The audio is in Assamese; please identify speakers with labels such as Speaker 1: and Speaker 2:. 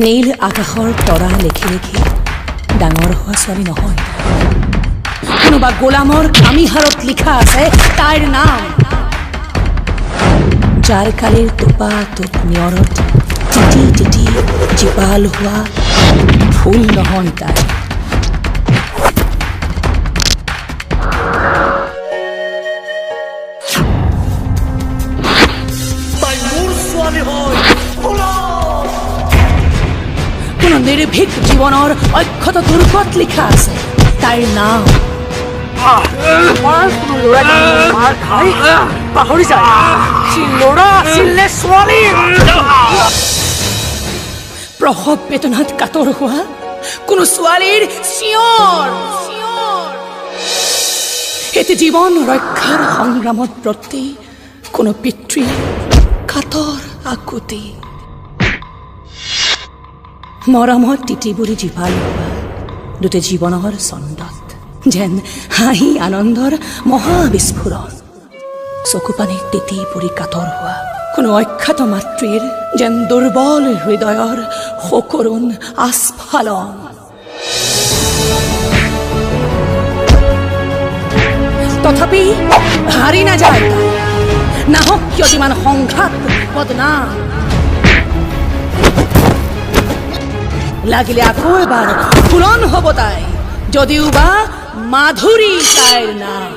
Speaker 1: নীল আকাশৰ তৰা লেখি লেখি ডাঙৰ হোৱা ছোৱালী নহয়। কোনোবা গোলামৰ কামিহাৰত লিখা আছে তাইৰ নাম, যাৰ কালিৰ টোপা টোপ নিয়ৰত তিতি তিতি জীপাল হোৱা ফুল নহয় তাই। কোনো নিৰ্ভীক জীৱনৰ অক্ষত দুৰ্গত লিখা আছে তাইৰ নাম।
Speaker 2: পাহৰি যায় ল'ৰা আছিল নে ছোৱালী।
Speaker 1: প্ৰসৱ বেদনাত কাতৰ হোৱা কোনো ছোৱালীৰ চিঞৰ, এটি জীৱন ৰক্ষাৰ সংগ্ৰামত ব্ৰতী কোনো পিতৃৰ কাতৰ আকুতি। মৰমত তিতি বুৰি জীপাল হোৱা দুটি জীৱনৰ ছন্দত যেন হাঁহি আনন্দৰ মহাবিস্ফোৰণ। চকু পানীত তিতি পুৰি কাতৰ হোৱা কোনো অখ্যাত মাতৃৰ যেন দুৰ্বল হৃদয়ৰ সকৰুণ আস্ফালন। তথাপি হাৰি নাযায় তাই, নাহক কিয় যিমান সংঘাত বদনাম। লাগিলে আকৌ এবাৰ ফুলন হ'ব তাই, যদিও বা মাধুৰী তাইৰ নাম।